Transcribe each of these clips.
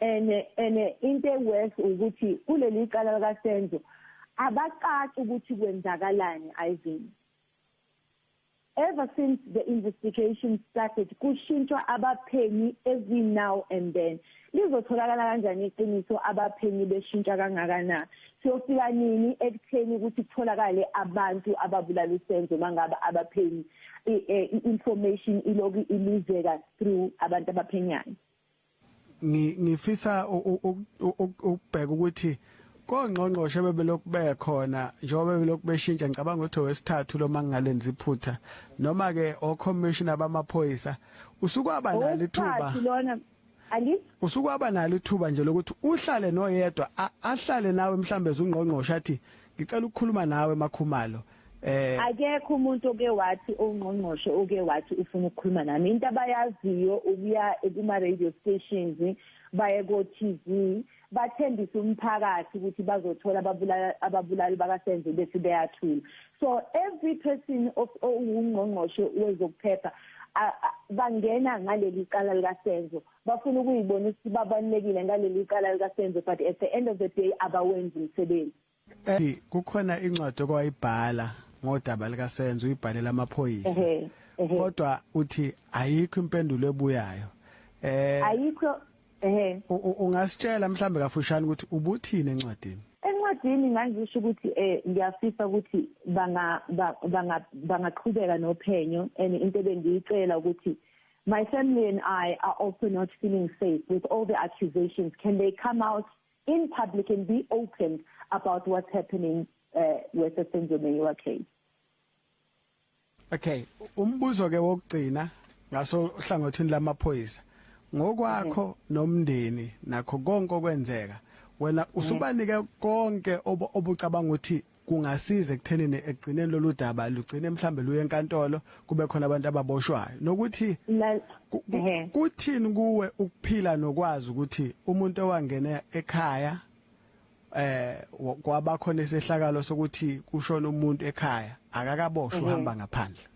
And into worse ukuthi kuleli cala likaSenzo abacaci ukuthi kwenzakalani, Ivan. Ever since the investigation started, kushintshwa abaphenyi every now and then. Lizotholakala kanjani iqiniso abaphenyi beshintsha kangakana? Siyofika nini ekutheni ukuthi kutholakale abantu ababulala uSenzo, mangabe abaphenyi i-information iloku iluzeka through abantu abaphenyayo? Ngifisa ukubheka ukuthi kongqongqoshe bebelokhu bekhona, njengoba belokhu beshintsha, ngicabanga ukuthi owesithathu lo mangingalenzi iphutha, noma ke o-commissioner bamaphoyisa, usukwaba nalo ithuba lona ali Usukwaba nalo ithuba nje lokuthi uhlale noyedwa, ahlale nawe mhlambe ungqongqoshe, athi, "Ngicela ukukhuluma nawe, MaKhumalo." Akekho umuntu oke wathi, ongqongqoshe oke wathi ufuna ukukhuluma nami. Into abayaziyo ukuya kuma radio stations, baye ko TV, bathembise umphakathi ukuthi bazothola ababulali bakaSenzo, bese beyathula. So every person of owungqongqoshe wezokuphepha bangena ngaleli cala likaSenzo, bafuna ukuyibona ukuthi babalulekile ngaleli cala likaSenzo, but at the end of the day abawenzi umsebenzi. Kukhona incwadi okwayibhala ngodaba likaSenzo, uyibhalela amaphoyisa. Ehe. Kodwa uthi ayikho impendulo ebuyayo. Ayikho, ehe. Ungasitshela mhlambe kafushane ukuthi ubuthini encwadini? Encwadini ngangisho ukuthi ngiyafisa ukuthi bangaqhubeka nophenyo, and into ebengiyicela ukuthi my family and I are also not feeling safe with all the accusations. Can they come out in public and be open about what's happening with the Senzo Meyiwa case? Okay, umbuzo ke wokugcina ngaso hlangothini lamaphoyisa, ngokwakho nomndeni nakho konke okwenzeka, wena usubanike konke obucabanga ukuthi kungasiza ekuthenini ekugcineni lolu daba lugcine mhlambe luye enkantolo, kube khona abantu ababoshwayo, nokuthi kuthini kuwe ukuphila nokwazi ukuthi umuntu owangena ekhaya, kwaba khona isehlakalo sokuthi kushona umuntu ekhaya, akakaboshwa, uhamba ngaphandle?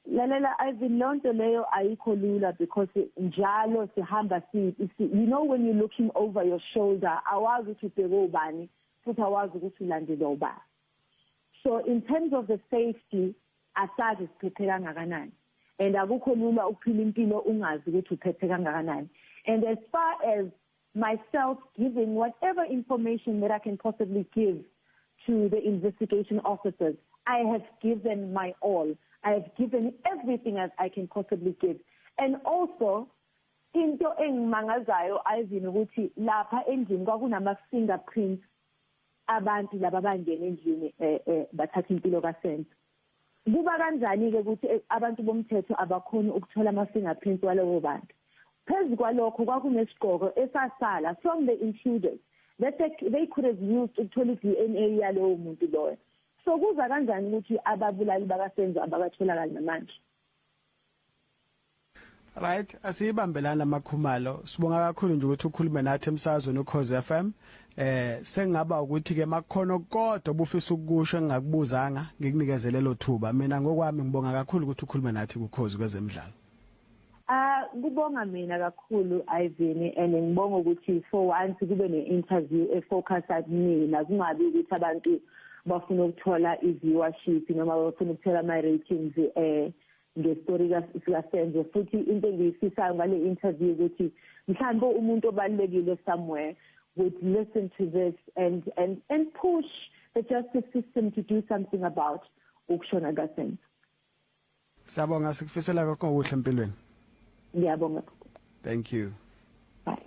Lalela Ivan, lonto leyo ayikho lula because njalo sihamba si when you're looking over your shoulder, awazi ukuthi ubheke ubani futhi awazi ukuthi ulandelwa ubani. So in terms of the safety, asazi siphephe kangakanani, and akukho lula ukuphila impilo ungazi ukuthi uphephe kangakanani. And as far as myself giving whatever information that I can possibly give to the investigation officers, I have given my all. I have given everything as I can possibly give. And also, into engimangazayo, Ivan, ukuthi lapha endlini kwakunama fingerprints abantu laba bangena endlini, bathatha impilo kaSenzo. Kuba kanjani ke ukuthi abantu bomthetho abakhoni ukuthola ama fingerprints walowo bantu? Phezu kwalokho, kwakunesigqoko esasala from the intruders that they could have used ukuthola i-DNA yalowo muntu loyo. So kuza kanjani ukuthi ababulali bakaSenzo abakatholakali namanje? Right, asiyibambelana, MaKhumalo. Sibonga kakhulu nje ukuthi ukhulume nathi emsakazweni uKhozi FM. Sengaba ukuthi ke makukhona kodwa obufisa ukusho engingakubuzanga, ngikunikeze lelo thuba. Mina ngokwami ngibonga kakhulu ukuthi ukhulume nathi kuKhozi kwezemidlalo. Ah, kubonga mina kakhulu, Ivan, and ngibonga ukuthi for once kube ne-interview e-focus kumina, kungabi ukuthi abantu bafuna ukuthola i-viewership noma bafuna ukuthola ama-ratings nge-story kaSenzo. Futhi into engiyifisayo ngale interview ukuthi mhlawumbe umuntu obalulekile somewhere would listen to this and push the justice system to do something about ukushona kaSenzo. Siyabonga, sikufisela konke okuhle empilweni. Ngiyabonga. Thank you. Bye.